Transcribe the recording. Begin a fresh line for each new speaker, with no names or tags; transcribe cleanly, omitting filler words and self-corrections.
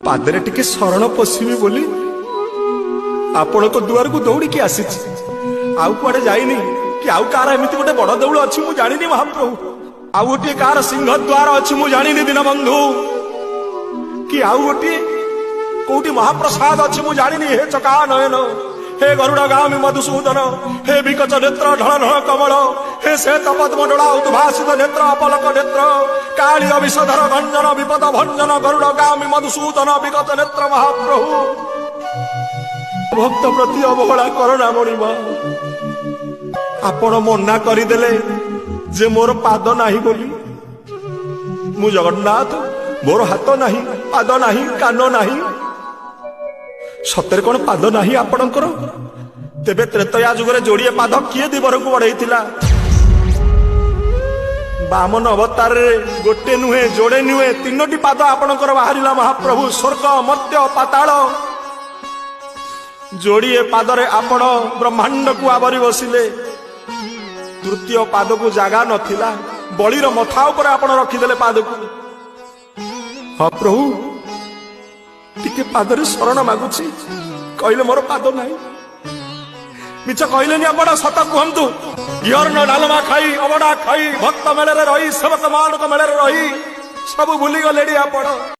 ପାଦରେ ଟିକେ ଶରଣ ପଶିବି ବୋଲି ଆପଣଙ୍କ ଦୁଆରକୁ ଦୌଡ଼ିକି ଆସିଛି, ଆଉ କୁଆଡେ ଯାଇନି। କି ଆଉ କାହାର ଏମିତି ଗୋଟେ ବଡ ଦେଉଳ ଅଛି ମୁଁ ଜାଣିନି ମହାପ୍ରଭୁ। ଆଉ ଗୋଟିଏ କାହାର ସିଂହ ଦ୍ୱାର ଅଛି ମୁଁ ଜାଣିନି ଦୀନବନ୍ଧୁ। କି ଆଉ ଗୋଟିଏ କୋଉଠି ମହାପ୍ରସାଦ ଅଛି ମୁଁ ଜାଣିନି। ହେ ଚକା ନୟନ, ହେ ଗରୁଡ଼ ଗାମୀ ମଧୁସୂଦନ, ହେ ବିକଚ ନେତ୍ର ଢଳ ଢଳ କମଳ, ହେ ଶ୍ବେତ ପଦ୍ମଡୋଳା ଉଦ୍ଭାସିତ ନେତ୍ର ଅପଲକ ନେତ୍ର, କାଳିୟ ବିଷଧର ଗଞ୍ଜନ ବିପଦ ଭଞ୍ଜନ ଗରୁଡ଼ ଗାମୀ ମଧୁସୂଦନ ବିକଚ ନେତ୍ର ମହାପ୍ରଭୁ, ଭକ୍ତ ପ୍ରତି ଅବହେଳା କରନା ମଣିମା। ଆପଣ ମନା କରିଦେଲେ ଯେ ମୋର ପାଦ ନାହିଁ ବୋଲି। ମୁଁ ଜଗନ୍ନାଥ, ମୋର ହାତ ନାହିଁ, ପାଦ ନାହିଁ, କାନ ନାହିଁ। ସତରେ କଣ ପାଦ ନାହିଁ ଆପଣଙ୍କର? ତେବେ ତ୍ରେତୟା ଯୁଗରେ ଯୋଡ଼ିଏ ପାଦ କିଏ ଦିବରକୁ ବଢେଇଥିଲା? ବାମନ ଅବତାରରେ ଗୋଟେ ନୁହେଁ, ଯୋଡ଼େ ନୁହେଁ, ତିନୋଟି ପାଦ ଆପଣଙ୍କର ବାହାରିଲା ମହାପ୍ରଭୁ। ସ୍ୱର୍ଗ, ମର୍ତ୍ତ୍ୟ, ପାତାଳ, ଯୋଡ଼ିଏ ପାଦରେ ଆପଣ ବ୍ରହ୍ମାଣ୍ଡକୁ ଆବରି ବସିଲେ। ତୃତୀୟ ପାଦକୁ ଜାଗା ନଥିଲା, ବଳିର ମଥା ଉପରେ ଆପଣ ରଖିଦେଲେ ପାଦକୁ। ହଁ ପ୍ରଭୁ, ଟିକେ ପାଦରେ ଶରଣ ମାଗୁଛି। କହିଲେ ମୋର ପାଦ ନାହିଁ। ମିଛ କହିଲେନି ଆପଣ, ସତ କୁହନ୍ତୁ। ଘିଅର୍ଣ୍ଣ ଡାଲମା ଖାଇ, ଅବଡା ଖାଇ, ଭକ୍ତ ମେଳରେ ରହି, ସେବକ ମାନଙ୍କ ମେଳରେ ରହି ସବୁ ଭୁଲିଗଲେଣି ଆପଣ।